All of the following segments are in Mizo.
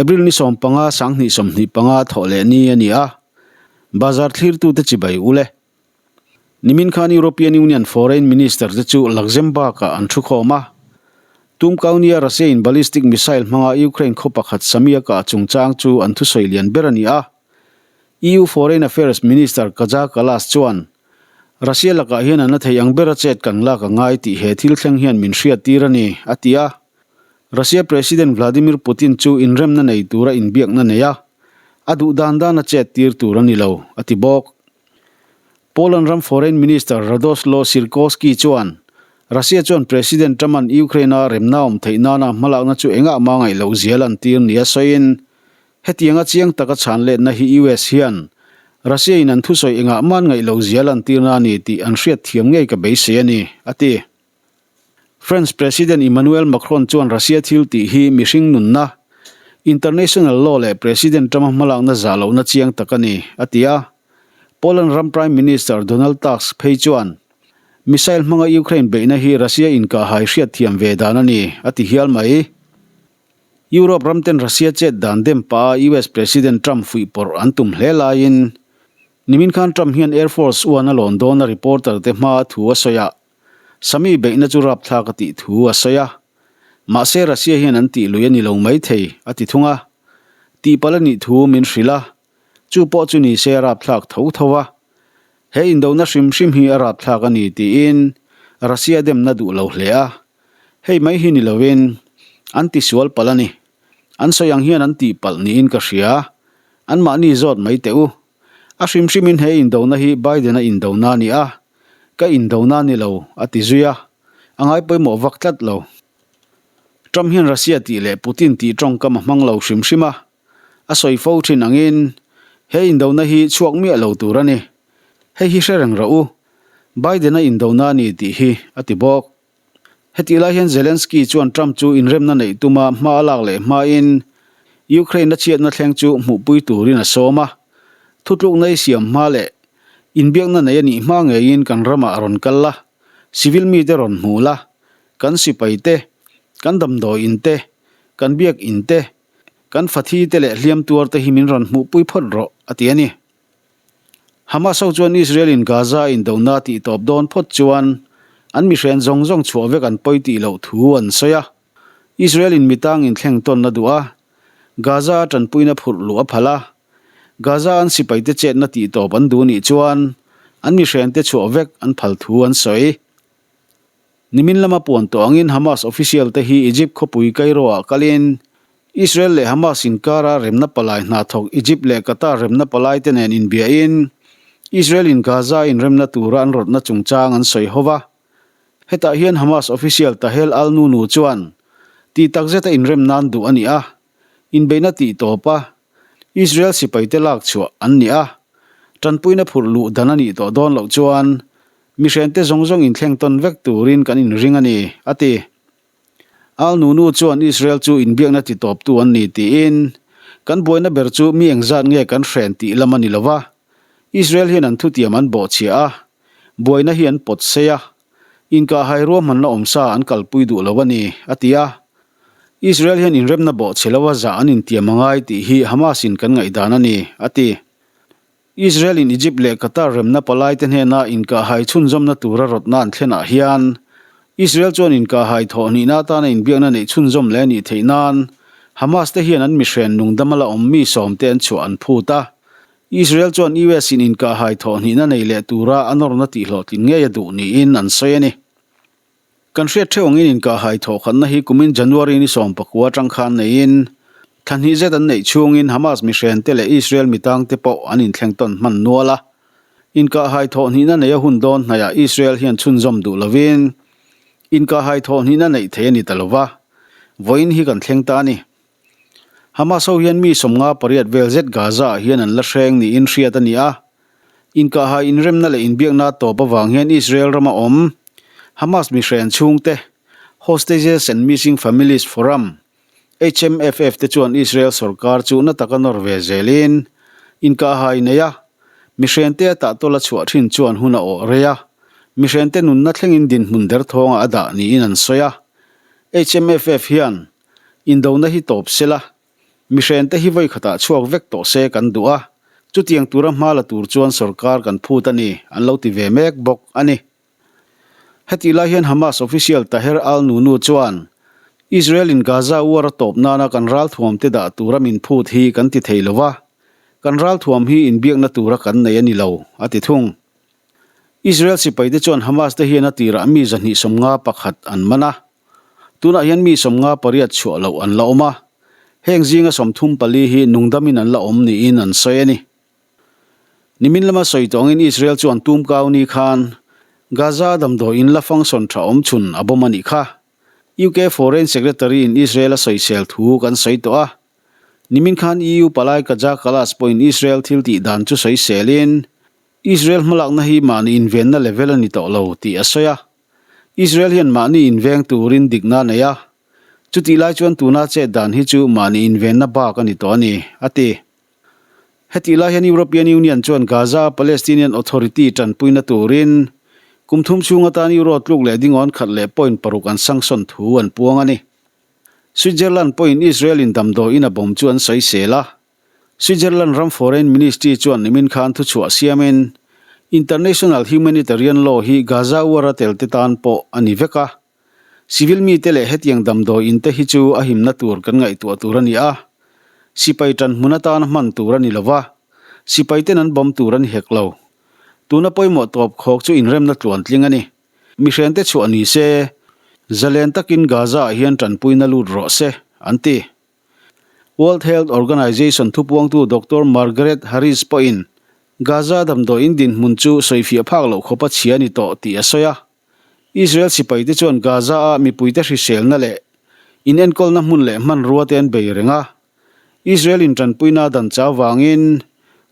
April ni 15 2025 thawh leh ni a ni a, bazar thlirtute chibai ul e. Nimin khan European Union Foreign Minister te chu Luxembourg-ah an thukhawm a. Tumkaunia Russia-in ballistic missile hmanga Ukraine khaw pakhat Samia kah chungchang chu an thusawi lian ber a ni a. EU Foreign Affairs Minister Kaja Kallas chuan, Russia lakah hian an la thei ang bera chet kan lak a ngai tih he thil thleng hian min hriattir a ni, a ti a. Russia President Vladimir Putin chu inremna nei tura inbiakna nei a, a duh dan dan a chet tir tur a ni lo, a ti bawk. Poland ram Foreign Minister Radoslaw Sikorski chuan, Russia chuan President Trump-a'n Ukraine-a remna awm theih nana hmalakna chu engah mah ngaih loh zia lantir nia sawiin, Hetianga chiang taka chhan letna hi US hian Russia-in an thusawi engah man ngaih loh zia lantirna a ni tih an hriat thiam ngei ka beisei a ni, a ti. French President Emmanuel Macron chuan Russia thil tih hi mihring nunna, international law leh President Trump-a hmalakna zah lohna chiang tak a ni, a ti a. Poland ram Prime Minister Donald Tusk phei chuan missile hmanga Ukraine beihna hi Russia inkahhai hriatthiam ve dan a ni, a ti hial mai. Europe ram ten Russia chet dan dem pah a US President Trump fuih pawrh an tum hle laiin nimin khan Trump hian Air Force One a lawn dawn a reporter te hma thu a sawi a, Sami beihna chu rapthlak a tih thu a sawi a. Mahse Russia hian an tih lui a ni lo mai thei a ti thung a. Tihpalh a nih thu min hrilh a, chu pawh chu ni se a rapthlak tho tho a. He indona hrim hrim hi a rapthlak a ni tiin Russia demna duh lo hle a. Hei mai hi ni lovin an ti sual palh a ni. An sawi ang hian an tih palh niin ka hria. Anmahni zawt mai teh u. A hrim hrimin he indona hi Biden-a indona a ni a, ka indona a ni lo, a ti zui a. A ngai pawimawh vak tlat lo. Trump hian Russia tih leh Putin tih tawngkam a hmang lo hrim hrim a. A sawi fo thin angin he indona hi chhuak miah lo tur a ni. Hei hi hre reng rawh u. Biden-a indona a ni tih hi, a ti bawk. Hetih lai hian Zelensky chuan Trump chu inremna neih tuma hma a lak leh hmain Ukraine-a chhiatna thleng chu hmuhpui turin a sawm a. Thutlukna i siam hma leh inbiakna nei a nih hma ngeiin kan ramah a rawn kal la, civil mite rawn hmu la, kan sipai te, kan damdawi in te, kan biak in te, kan fathi te leh hliam tuar te hi min rawn hmuhpui phawt rawh, a ti a ni. Hamas ho chuan Israel in Gaza indona tih tawp dawn phawt chuan an mihren zawng zawng chhuah vek an pawi tih loh thu an sawi a. Israel in mitang inthleng tawnna duh a, Gaza a tanpuina phurh luh a phal a. Gaza an sipaite chetna tih tawp an duh nih chuan an mihrente chhuah vek an phal thu an sawi. Nimin lama puan tawh angin Hamas official te hi Egypt khawpui Cairo-ah kalin Israel leh Hamas inkara remna palai hna thawk Egypt leh Qatar remna palai te nen inbiahin Israel in Gaza inremna tura an rawtna chungchang an sawi ho va. Hetah hian Hamas official Tahel al-Nunu chuan tih takzeta inrem nan duh a ni a, inbeihna tih tawp a, Israel sipaite lak chhuah an ni a, tanpuina phurh luh dan a nih tawh dawn loh chuan mihrente zawng zawng inthleng tawn vek turin kan inring a ni, a ti. Al Nunu chuan Israel chu inbiakna titawptu an ni tiin, Kan buaina ber chu mi engzat nge kan hren tih lam a ni lo va, Israel hian an thutiam an bawhchhiah a, buaina hi an pawt sei a, inkahhai ruahmanna awmsa an kalpui duh lo a ni, a ti a. Israel hian inremna bawhchhe lova zah an intiam a ngai tih hi Hamas-in kan ngaihdan a ni, a ti. Israel-in Egypt leh Qatar remna palaite hnena inkahhai chhunzawmna tura rawtna an thlenah hian Israel chuan inkahhai thawhhnihna atana inbiakna neih chhunzawm leh a nih theih nan Hamas te hian an mihren nungdama la awm mi sawmte an chhuah an phut a. Israel chuan US-in inkahhai thawhhnihna nei leh tura a nawrna tihhlawhtlin ngei a duh niin an sawi a ni. Kan hriat theuh angin inkahhai thawhkhatna hi kumin January ni 19 atang khan neiin thla hnih zet an neih chhungin Hamas mihrente leh Israel mitangte pawh an inthleng tawn hman nual a. Inkahhai thawhhnihna neia hun dawn hnaihah Israel hian chhunzawm duh lovin inkahhai thawhhnihna neih theih a ni ta lova, vawiin hi kan thleng ta a ni. Hamas ho hian mi 58 vel zet Gaza-ah hian an la hreng niin hriat a ni a. Inkahhai inremna leh inbiakna tawp avang hian Israel rama awm Hamas mihren chhungte, Hostages and Missing Families Forum, HMFF, te chuan Israel sorkar chu na taka nawr ve zelin inkahhai nei a, mihrente a tahtawla chhuah thin chuan hun a awh rei a, mihrente nunna thlengin dinhmun derthawngah a dah niin an sawi a. HMFF hian Indona hi tawp sela. Mihrente hi vawi khatah chhuak vek tawh se kan duh a, chutiang tura hma la tur chuan sorkar kan phut a ni, an lo ti ve mek bawk a ni. Hetih lai hian Hamas official Taher al-Nunu chuan, Israel-in Gaza war a tawp nana kan ralthuamte dah tura min phut hi kan ti thei lo va, kan ralthuam hi inbiakna tura kan nei a ni lo, a ti thung. Israel sipaite chuan Hamas te hian a tirah mi 251 an man a, tunah hian mi 58 chhuah loh an la awm a, heng zinga 34 hi nungdamin an la awm niin an sawi a ni. Nimin lama sawi tawh angin Israel chuan tum kau ni khan Gaza damdawi in la function tha awm chhun a bawm a nih kha. UK Foreign Secretary in Israel a sawisel thu kan sawi tawh a. Nimin khan EU palai Kaja Kallas pawhin Israel thil tih dan chu sawiselin Israel hmalakna hi mahni invenna level a ni tawh lo tih a sawi a. Israel hian mahni inveng turin dikna a nei a, chutih lai chuan tuna chet dan hi chu mahni invenna bak a ni tawh a ni, a ti. Hetih lai hian European Union chuan Gaza-a Palestinian Authority tanpuina turin kum thum chhung atan euro tluk leh dingawn khat leh point paruk an sanction thu an puang a ni. Switzerland pawhin Israel-in damdawiin a bawm chu an sawisel a. Switzerland ram Foreign Ministry chuan nimin khan thuchhuah siamin International Humanitarian Law hi Gaza war a telte tan pawh a ni vek a. Civil mite leh hetiang damdawi in te hi chu a himna tur kan ngaihtuah tur a ni a. Sipai tan hmun atana hman tur a ni lo va, sipai ten an bawm tur a ni hek lo. Tuna pawimawh tawp khawk chu inremna tluantling a ni. Mihrente chhuah ni se, zalen takin Gaza-ah hian tanpuina lut rawh se, an ti. World Health Organization thupuangtu Doctor Margaret Harris pawhin Gaza damdawiin dinhmun chu sawifiah phak loh khawpa chhia a ni tawh tih a sawi a. Israel sipaite chuan Gaza-a mipuite hriselna leh inenkawlna hmun leh hmanrua te an bei reng a. Israel-in tanpuina a dan chau vangin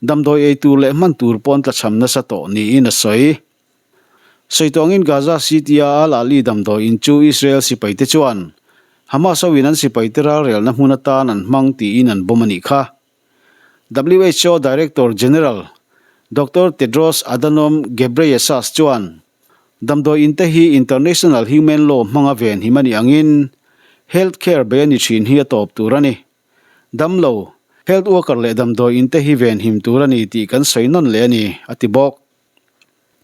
damdawi ei tur leh hman tur pawh an tlachham nasa tawh niin a sawi. Sawi tawngin Gaza City-a Al Ahli damdawi in chu Israel sipaite chuan Hamas hoin an sipaite ralrelna hmun atan an hmang tiin an bawm a nih kha. WHO Director General Doctor Tedros Adhanom Ghebreyesus chuan damdawi in te hi international human law hmanga venhim a nih angin health care bei a ni thin hi a tawp tur a ni. Damlo, health worker leh damdawi in te hi venhim tur a ni tih kan sawi nawn leh a ni, a ti bawk.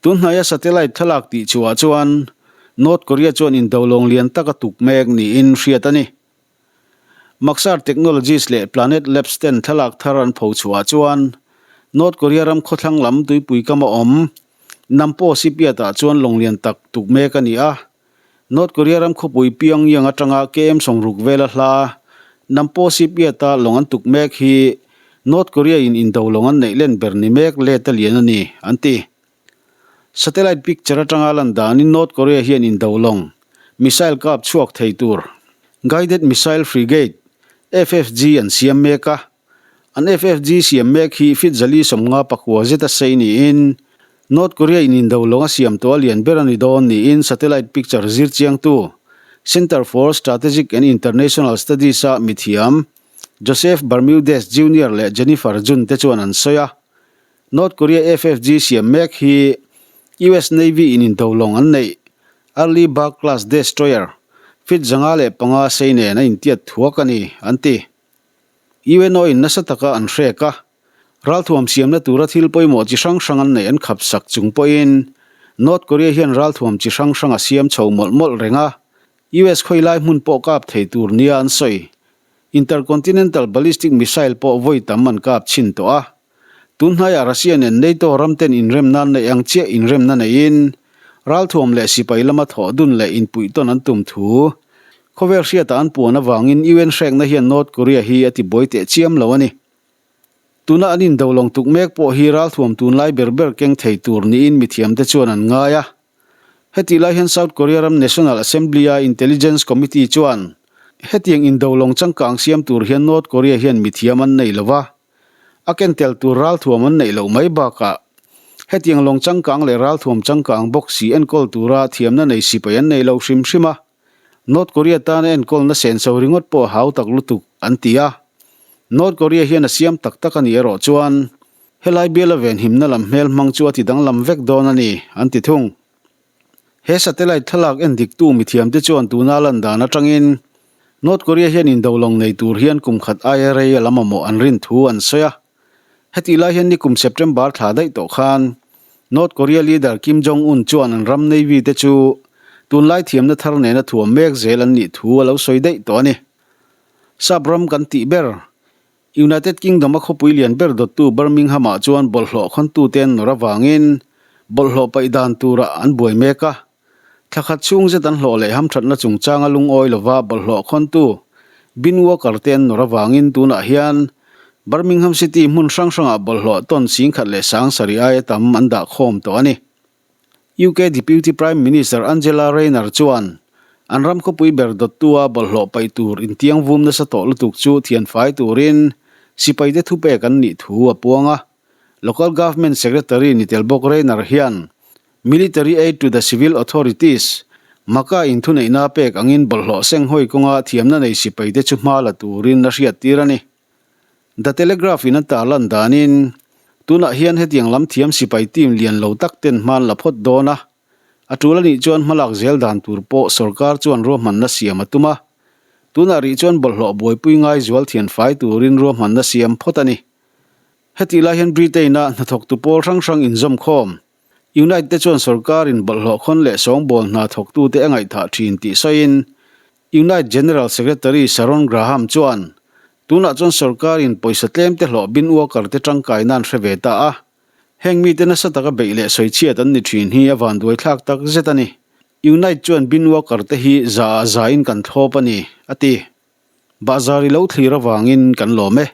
Tun hnaia satellite thlalak tih chhuah chuan North Korea chuan indolawng lian tak a tuk mek niin hriat a ni. Maxar Technologies leh Planet Labs ten thlalak thar an pho chhuah chuan North Korea ram khawthlang lam tuipui kama awm Nampo Shipyard-ah chuan lawng lian tak tuk mek a ni a. North Korea ram khawpui Pyongyang atanga KM 60 vela hla Nampo Shipyard-a lawng an tuk mek hi North Korea-in indo lawng an neih len ber ni mek let a lian a ni, an ti. Satellite picture atanga lan danin North Korea hian indo lawng, missile kap chhuak thei tur, Guided Missile Frigate, FFG, an siam mek a. An FFG siam mek hi feet 459 zeta sei niin North Korea in indo lawng a siam tawh a lian ber a ni dawn niin satellite picture zir chiangtu Center for Strategic and International Studies-a mithiam Joseph Bermudez Junior leh Jennifer Jun te chuan an sawi a. North Korea FFG siam mek hi US Navy in indo lawng an neih Arleigh Burke class destroyer feet 505 sei nen a intiat thuak a ni, an ti. UNO in nasa taka an hrek a, ralthuam siamna tura thil pawimawh chi hrang hrang an neih an khap sak chung pawhin North Korea hian ralthuam chi hrang hrang a siam chho mawlh mawlh reng a, US khawilai hmun pawh kap thei tur nia an sawi. Intercontinental Ballistic Missile pawh vawi tam an kap chhin tawh a. Tun hnaiah Russia nen NATO ram ten inremna an neih ang chiah inremna neiin ralthuam leh sipai lama thawh dun leh inpuihtawn an tum thu khawvel hriatah an puan avangin UN hrekna hian North Korea hi a tibuai teh chiam lo a ni. Tuna an indo lawng tuk mek pawh hi ralthuam tunlai ber ber keng thei tur niin mithiamte chuan an ngai a. Hetih lai hian South Korea ram National Assembly-a Intelligence Committee chuan hetiang indo lawng changkang siam tur hian North Korea hian mithiam an nei lo va, A ken tel tur ralthuam an neih loh mai bakah hetiang lawng changkang leh ralthuam changkang bawk si enkawl tura thiamna nei sipai an nei lo hrim hrim a, North Korea tana enkawlna senso ringawt pawh a hau tak lutuk an ti a. North Korea hian a siam tak tak a nih erawh chuan helai biala venhimna lam hmel hmang chu a ti danglam vek dawn a ni, an ti thung. He satellite thlalak en diktu mithiamte chuan tuna lan dan atangin. North Korea hian indo lawng nei tur hian kum khat aia rei a la mamawh an rin thu an sawi a. Hetih lai hian nikum September thla daih tawh khan North Korea leader Kim Jong Un chuan an ram Navy te chu tunlai thiamna thar nena thuam mek zel an nih thu a lo sawi daih tawh a ni. Sap ram kan tih ber United Kingdom a khawpui lian ber dawttu Birmingham ah chuan bawlhhlawh khawntute an nawr avangin bawlhhlawh paih dan turah an buai mek a. Thla khat chhung zet an hlawh leh hamthatna chungchanga lungawi lova bawlhhlawh khawntu Bin Walker te an nawr avangin tunah hian Birmingham City hmun hrang hrangah bawlhhlawh tawn 10,000 leh 7000 aia tam an dah khawm tawh a ni. UK Deputy Prime Minister Angela Rayner chuan an ram khawpui ber dawttua bawlhhlawh paih tur intiang vum nasa tawh lutuk chu thianfai turin sipaite thupek an nih thu a puang a. Local Government Secretary ni tel bawk Rayner hian Military Aid to the Civil Authorities, maka in thuneihna pek angin bawlhhlawh senghawi kawnga thiamna nei sipaite chu hma la turin a hriattir a ni. The Telegraph in a tarlan danin, tunah hian hetiang lam thiam sipai team lian lo tak ten hman la phawt dawn a, a tul a nih chuan hmalak zel dan tur pawh sorkar chuan ruahmanna siam a tum a. Tunah rih chuan bawlhhlawh buaipui ngai zual thian fai turin ruahmanna siam phawt a ni. Hetih lai hian Britain-a hnathawktu pawl hrang hrang inzawmkhawm, Unite te chuan sorkarin bawlhhlawh khawn leh sawngbawl hna thawktute a ngaihthah thin tih sawiin, Unite General Secretary Sharon Graham chuan, Tunah chuan sorkarin pawisa tlemte hlawh bin worker te tangkai nan hre ve ta a, heng mite nasa taka beih leh sawichhiat an ni thin hi a vanduai thlak tak zet a ni. Unite chuan bin worker te hi za ah za in kan thlawp a ni, a ti. Bahzar i lo thlir avangin kan lawm e.